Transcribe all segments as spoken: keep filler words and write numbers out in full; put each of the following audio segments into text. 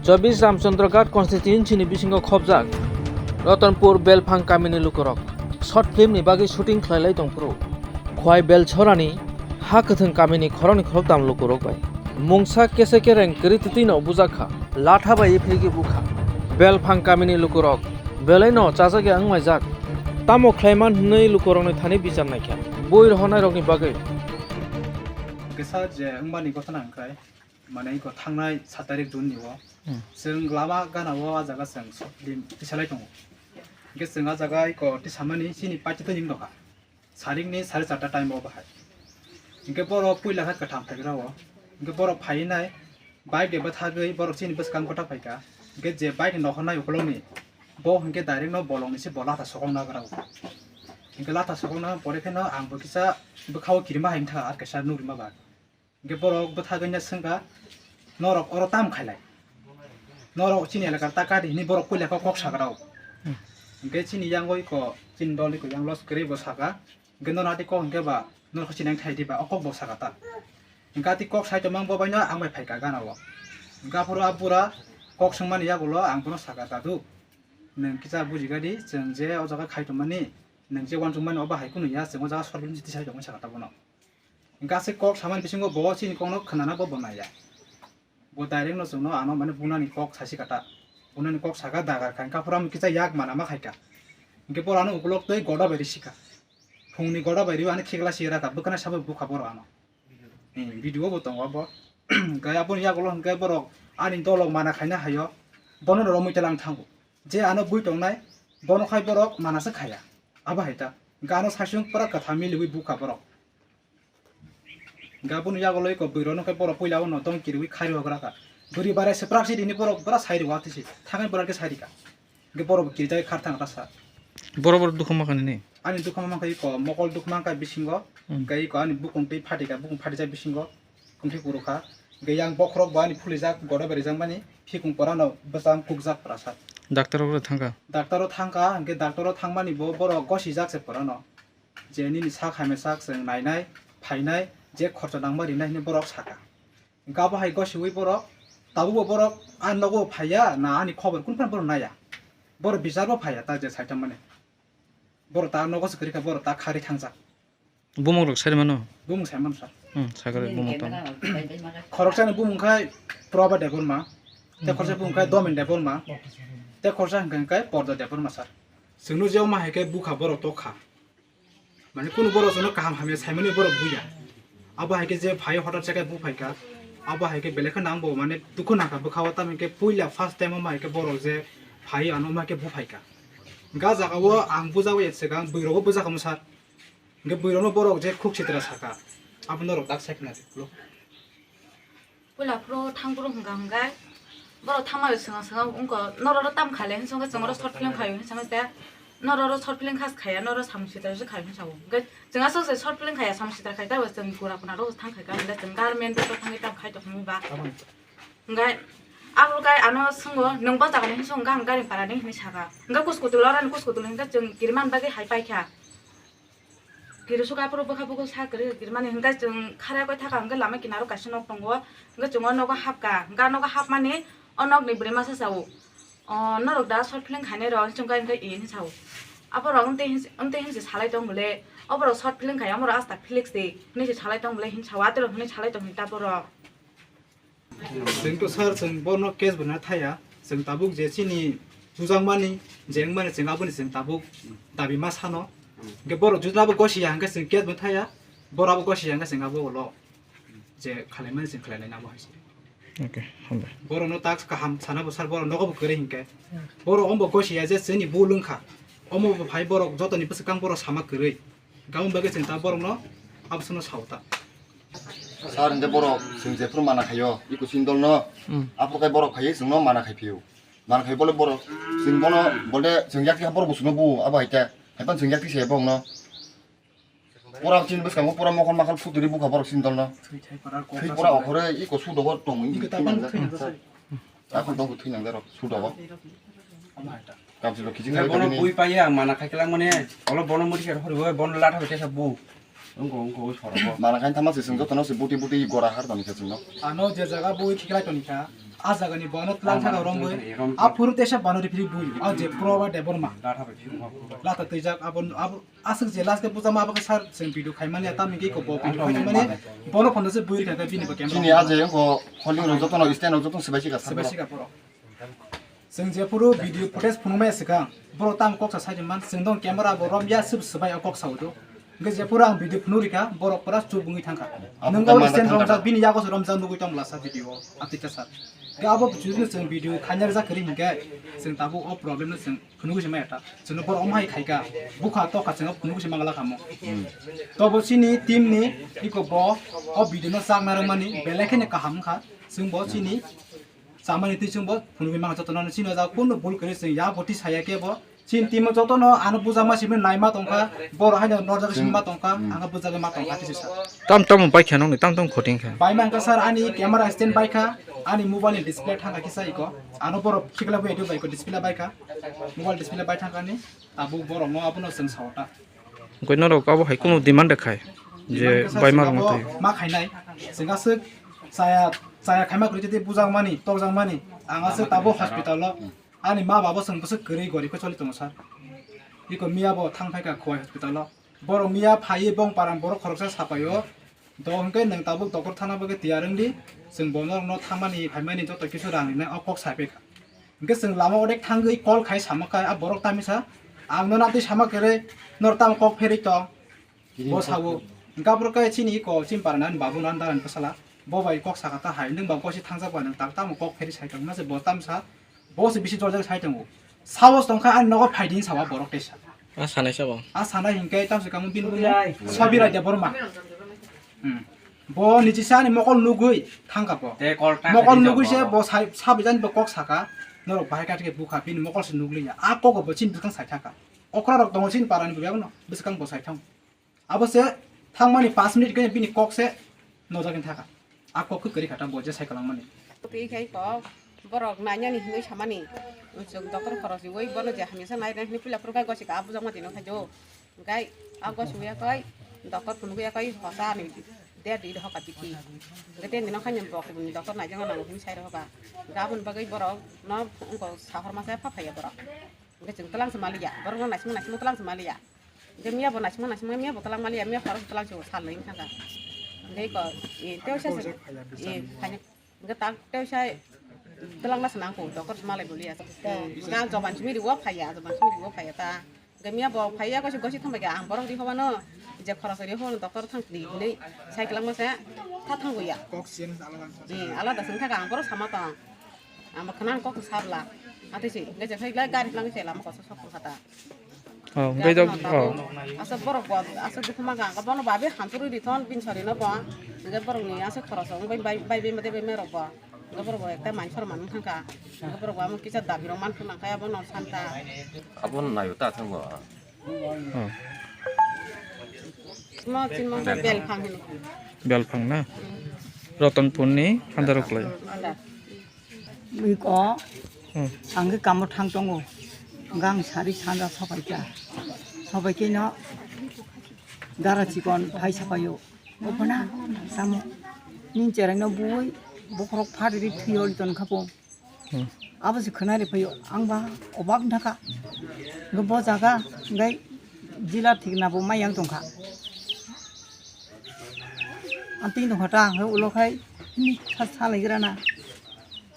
Chobbish Ramchandra Ghat constituency ni bisingo khobjak Ratanpur Belphang kamini lukurok short film ni bagwi shooting khlailai tongphuru Khwai Belchorani ha kwthwng kamini khoroknwi khoroktham lukurok bai mungsa kese kereng kwrwi twtwino bujakha, latha bai phegwi bukha. Belphang kamini lukurok belaino chajak ya wngmaijak, tamo khlaiman hwnwi lukurokni thani bichar naikha bui rohornairokni bagwi. Kisa je wngmani gotana hwnkhe, mane iko thangnai sat tarik June ni o. Hmm. Chwng lama gana o, a jaga chwng short film tisalai tongo. Hwnkhe chwng a jaga iko tisamani chini paithato ning dokha. Sarik ni sare charta time o bahai. Hwnkhe borok puila kha kwtham phaigra o. Hwnkhe borok phai nai bike de bwthagwi borok chini bwskang kota phaikha. Hwnkhe je bike ni nokhornai ukulokni, bo hwnkhe direct no bolong ni se bo latha sokong nagra o. Hwnkhe latha sokong na pore khe no ang bo kisa bwkha o kirima hai wngkha, ar kaisa nukri ma ba. Hwnkhe borok bwthagwi no swngkha, "Norok oro tamo khailai? Norok chini elakar ta kadi?" hwnwi borok puila kok, kok sagra o. Hmm. Hwnkhe chini yang oi ko, chini dol oi ko yang los kwrwi bo saka, hwnkhe nono ati kok hwnkhe ba, "Norok chini yang thai di ba?" o kok bo saka ta. Hwnkhe ati kok sai tongmani bo bai no ang bai phaikha gana o. Hwnkhe aphuru a bura kok swngmani yagulo ang bono saka, "Dadu, nwng kisa bujiga di, chwng je o jaga khai tongmani, nwng je uansukmani o bahai kunu ya, chwng o jaga short film tisai tongmani," saka ta bono. Hwnkhe aswk kok samani bisingo bo chini kokno khwnana bo bo naiya. Bo direct no chwngno ano mane bunani kok saisi kata. Bunani kok saka dagar kha, hwnkhe aphuru amo kisa yak mana ma khaika. Hwnkhe borok ano ukulok twi goda bai risi kha. Phungni goda bai riwi ano khikla si raka, bwkhwnai sabo bukha borok ano. Hmm, video bo tongo abo. Hwnkhe aboni yagulo hwnkhe borok ani dolo mana khaina haio. Bono romwi telang thango. Je ano bui tongnai, bono khai borok mana se khaya. Abo hai ta. Hwnkhe ano saichung pura kwtham miliwi bukha borok. Hwnkhe aboni yagulo iko bwrwi rokno khe borok puila o no dong kiriwi khari hogra kha. Bwrwi barai swprak si rini borok bwra sai rw atisi. Thangwi bwra khe sai rika. Hwnkhe borok bo kirijagwi khar thang rasa. Borok borok dukhu ma kha nini? Ani dukhu ma kha iko mokol dukhu ma kha bisingo. Hmm. Hwnkhe iko ani bukung twi phatika, bukung phatijak bisingo. Kungtwi kuru kha. Hwnkhe yang bokhorok bo ani phulijak, goda berijak mani, phikung pora no bwchang kukjak pora sa. Doctor o thangkha? Doctor o thangkha, hwnkhe doctor o thangmani bo borok gosijak se pora no. Je nini sak hamya sak chwng nainai, phainai, je khorcha nangma rinai hinwi borok saka. Hwnkhe abo hai gosiwi borok, tabukbo borok ani nogo phaiya na ani khobor kunu phano borok naiya. Borok bichar bo phaiya ta je saitang mani. Borok ta nogo se kwrwi kha, borok ta khari thangjak. Bumung rok sai mano? Bumung sai mano sir. Hmm, sai kare bumung tong. Khoroksa ni bumung khai Proba Debbarma, te khoroksa bumung khai Domin Debbarma, te khoroksa hwnkhe khai Porda Debbarma sir. Chwngno je omo hai khe bukha borok tokha. Mane kunu borok chwngno kaham hamya saimani borok buya. Abo hai khe je phai hotar chakhe bu phaikha. Abo hai khe belai kheno ang bo mane dukhu nangkha bwkha o, tamoni khe puila first time omo hai khe borok je phai ano omo hai khe bu phaikha. Ga jaga o ang bujagwi swkang bwrwi rogo bujakha mo sir. Hwnkhe bwrwino borok je khuk sitra saka, abo norok dak sai khna di, lo. Puila phuru thang phuru hwnka hwnkhe, borok thangma bai swnga swnga wngkha, norok oro tam khaile hinwi swngkhe, chwng oro short film khaio hinwi swngkhe, norok oro short film khas khaiya, norok samung sitra se khaio hinwi sao. Hwnkhe chwng aswk se short film khaiya, samung sitra khai, tabo chwng gura puna rok thang khaika, hwnkhe chwng government o thangwi tam khai tongmani ba. Hwnkhe abo khe ano swngo, "Nwng bo jaga ni hinwi swngkha, ang Garingpara ni," hinwi saka. Hwnkhe kuchkutwi lorani kuchkutwi hwnkhe chwng kiriman bagwi hai paikha. Kiri suka phuru bwkha bwkha sa kwrwi, kirimani hwnkhe chwng khara koi thaka hwnkhe lama kinaro kaisa nok tongo, hwnkhe chwng o nogo hapkha, hwnkhe a nogo hapmani o nokni bwrwi masa sao, "O norok da short film khainai rok?" hinwi chwngkha hwnkhe, "Ee," hinwi sao. Aborok wngtwi hinwi, wngtwi hinwi se salai tong bwle, "Oborok short film khai, omorok asta Felix de," hinwi se salai tong bwle hinwi sao, atorok hinwi salai tong hinwi ta borok. Chwng to sir, chwng bono case bo na thaya, chwng tabuk je chini bujakmani, je wngmani chwng aboni chwng tabuk dabi ma sano. Hwnkhe borok juda abo gosiya hwnkhe chwng case bo thaya, borok abo gosiya hwnkhe chwng abo ulo je khalaimani chwng khalainai abo hai se. Okay, hambai. Borokno tak kaham sana bo sir, borok nogo bo kwrwi hwnkhe. Borok ombo gosiya je chini bul wngkha, omo bo phai borok jotoni bwswkang borok sama kwrwi. Gabon bagwi chwng ta borokno abo sono sao ta. Sir, hwnkhe borok chwng jephuru mana khaio, iko chini dolno, hmm, aphuru khe borok phaiwi chwngno mana khai phio. Mana khai bole borok chwng bono bole chwng yakti borok bo chwngno bu abo hai khe. Hai phano chwng yakti se borokno. Pura chini bwskango pura mokol makol futuri bukha borok chini dolno. Thwi thai pura kok. Thwi pura okhore iko sudogo tongwi. Iko ta thwi nang jak. Thwi nang jak. Ako dong thwi nang darok sudogo. Omo hai ta. Kamchwlwi kiching hai bono tongwi. Bui paiya ang mana khai klang mane, olo bono muri khe hori bono latha bai tesa bu. Wngko, wngko, oi sorogo. Mana khai tama se chwng jotono se buti buti gora har toni khe chwngno. Ano je jaga bui khiklai toni kha. A jagani bono tlang thaka romwi. A phuru tesa bono ripri bui. A je pro ba Debbarma. Lata twijak abo, abo aswk je last ke bujama abo ke sir chwng video khaimani tamo ke ko bo video khaimani bono phone se bui rikha bini bo camera. Chini a je ko holding rok jotono stand rok jotono swbai sika. Swbai sika borok. Chwng jephuru video footage phunukmaya swkang, borok tamo kok sa saimani, chwng dong camera bo romya, swb swbai o kok sao do. Hwnkhe jephuru ang video phunuk rikha, borok pura chup wngwi thangkha. Nwng abo stand romjak, bini yago se romjak nugwi tong lasa video o, atwi cha sir. Hwnkhe abo judino chwng video khaina rwjak kwrwi hinkhe, chwng tabuk o problem no chwng phunugwi se maya ta. Chwngno borok omo hai khaikha, bukha tokha chwngno phunugwi se mangala kha mo. Tobo chini team ni iko bo o video no chakna rwmani belai kheno kaham wngkha, chwng bo chini Chamani twi chwng bo phunugwi mangkha jotono, chini o jaga kunu bul kwrwi chwng ya bwtwi saya khe bo. Chini team o jotono ano bujakma simi naima tongkha, borok haino norjagwi simi ma tongkha, ang bujagwi ma tongkha, tisi sa. Tam tamo bai kha nokni, tam tamo khoting kha. Bai mankha sir, ani camera stand bai kha, ani mobile ni display thangkha kisa iko. Ano borok sikla bai bai ko display bai kha, mobile display bai thangkha ni, tabuk borok no abono chwng sao ta. Hwnkhe norok abo hai kunu demand rwkhai je bai ma rwngma twi. Ma khainai, chwng aswk chaya, chaya khaima kwrwi tei bujakmani, tokjakmani, ang aswk tabuk hospital o, ani ma baba chwng bwswk kwrwi gorib khe choli tongo sir. Iko miya bo thang phaikha Khowai hospital o. Borok miya phaiwi bong parang borok khoroksa sapai o. Do hwnkhe nwng tabuk doctor thana bagwi tiyar wngdi, chwng bo norokno thangmani phaimani joto kisu rang rinai o kok sai phaikha. Hwnkhe chwng lama odek thangwi call khai sama khe a borok tamisa, ang nono twi sama khe re, nor tamo kok pherwi tong, bo sao. Hwnkhe aphuru khe chini iko chini parani ani babu nan darani bwsala, bo bai kok saka ta hai, nwng ba gosi thangjak ba nwng tak tamo kok pherwi sai tong, mase bo tamsa, bo se bisi jorjak sai tongo. Sahos tongkha ani nogo phaidi sawa borok teisa. A sanai sabo. A sanai hinkhe tamsi kamu bin bumo Sabirai Debbarma. Hmm. Bo nichisa ani mokol nugui thangkha bo. Mokol nugui se bo sai, sabijani bo kok saka. Norok bahai kha thike bukha bini mokol se nugliya. A kok bo chini bwskang sai thangkha. Okra rok tongo chini parani bo yagono bwskang bo sai thang. Abo se thangmani pash minute khe bini kok se nojagwi thangkha. A kok khe kwrwi kha ta bo je sai kwlangmani. Twi khai kok borok nainani hinwi samani. Chwng doctor khorok riwi bono je hamya sa nai nai pila phuru khai gosi ka bujakma tino khai jo. Gai a gosi ya kai doctor phunuk ya kai hosa ni der di hoka tiki. Gete ni no khai ni bok ni doctor nai jang nang hinwi sai hoka. Gabon bagwi borok no ko sahor ma sai pha phai ya borok. Hwnkhe chwng twlang se maliya, borokno naisingma naisingma twlang se maliya. Hwnkhe miya bo naisingma naisingma miya bo twlang maliya, miya khorok twlang se o sal nai wngkha kha. Hwnkhe ko, e, tei sa se, e, phaina, hwnkhe tak tei sa twlang na se nang kho, dokor se malai boliya. Hwnkhe ang joban simi rigo phaiya, joban simi rigo phaiya ta. Hwnkhe miya bo phaiya, gosi gosi thang bai kha, ang borok ri hobano, je khorok ri hobano doktor thang di hinwi sai kwlangma se, tha thang boya. Kok siyan alada. E, alada se wngkha kha, ang borok sama tong. Amo khna ang kok sabla. Ate si, nge je phai lai gari lang se lama koso sok kata. Oh, ngai da, oh. Asa borok bo, asa dukhu ma gang, bono babe hantu ri thon bin sari no bo. Nge borok ni asa khorok so, bai, bai, bai, bai, bai, bai, rok bo. Nge borok bo ekta man sor man thang ka. Nge borok bo amo kisa dabi rok man thang kaya bono santa. Abo nayo ta thang bo. Oh. Mo chin mo bel phang hin. Bel phang na? Rotonpur ni handar uklai. Handar. Iko, hmm, ang khe kamo thang tongo. Gang sari sanja sopai kha. Sopai khe no dara chikon phai sapaio. Ophana tamo nin cherai no bui bokhorok phari ri thwi oli ton khapo. Hmm. Abo se khwnari phaio. Ang ba obak thaka. Bo jaga ngai jila thik na bo mayang tongkha. Ang tini tongkha ta, hwnkhe ulo khai, hmm, sa, salaigrana.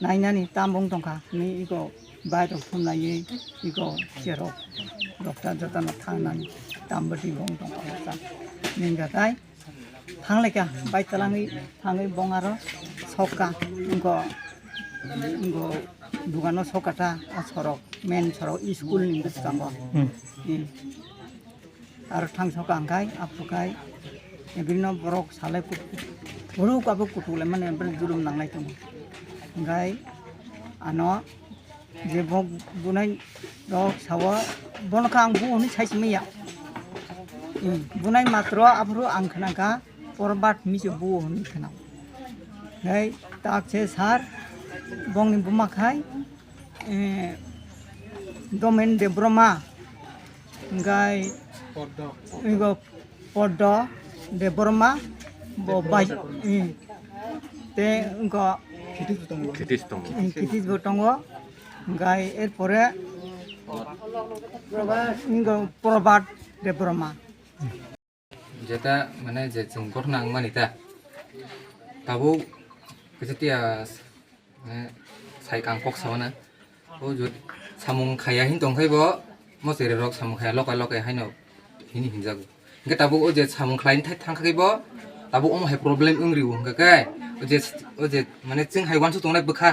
Nainani tam bong tongkha, ni iko bai rok thum naiwi, iko cherok, doctor jotono thangnani tam bwtwi bong tongkha, sa ningkha tai. Thanglaikha, bai twlangwi thangwi bong aro sokka, iko, iko dugano sokka ta, a sorok, main sorok, school ni bwskango. Hmm. Hmm. Aro thangsoka hwnkhe aphuru khai bini borok salai kut-, borok abo kutuk lai mani, bini julum nanglai tongo. Hwnkhe ano je bo bunai rok sao, bono khe ang bu hwnwi sai simi ya. Hmm, bunai matro aphuru ang khna kha porbat hwnwi se bu hwnwi khna. Hei tak se sir, bongni buma khai, eh, Domen Debbarma, hwnkhe Poddo. Igo Poddo Debbarma, bo bai, eh, te wngkha Kitis tongo. Kitis bo tongo. Gai erpore Probhat Debbarma. Jeta mane je chwng gothna wngmani ta. Tabuk kisa tiya, mane, sai kang kok sawana. O je samung khaya hin tongkhai bo, mo chere rok samung khaya lokai lokai haino hini hinjago. Hingke tabuk o je samung khlaini thai thangkha khe bo, tabuk omo hai problem wng rio hingka khe, o je, o je, mane, chwng hai uansuk tongnai bwkha,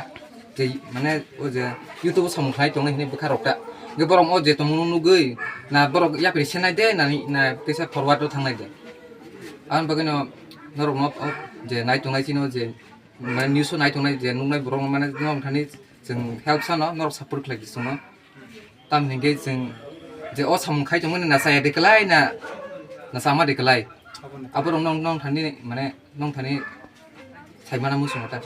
je, mane, o je YouTube o samung khlai tongnai hinwi bwkha rok ta. Hingke borok o je tongmung nugwi, na borok yapri senai de, na, na kisa forward o thangnai de. Aboni bagwino norokno o je nai tongnai chini o je, mane, news o nai tongnai je nuknai borok, mane, norok thani chwng help sano, norok support khlai di chwngno. Tamni hingke chwng je o samung khai tongmani na chaya de kwlai na, na chama de kwlai. Aborok nong, nong thani, mane, nong thani saimana muchungo ta.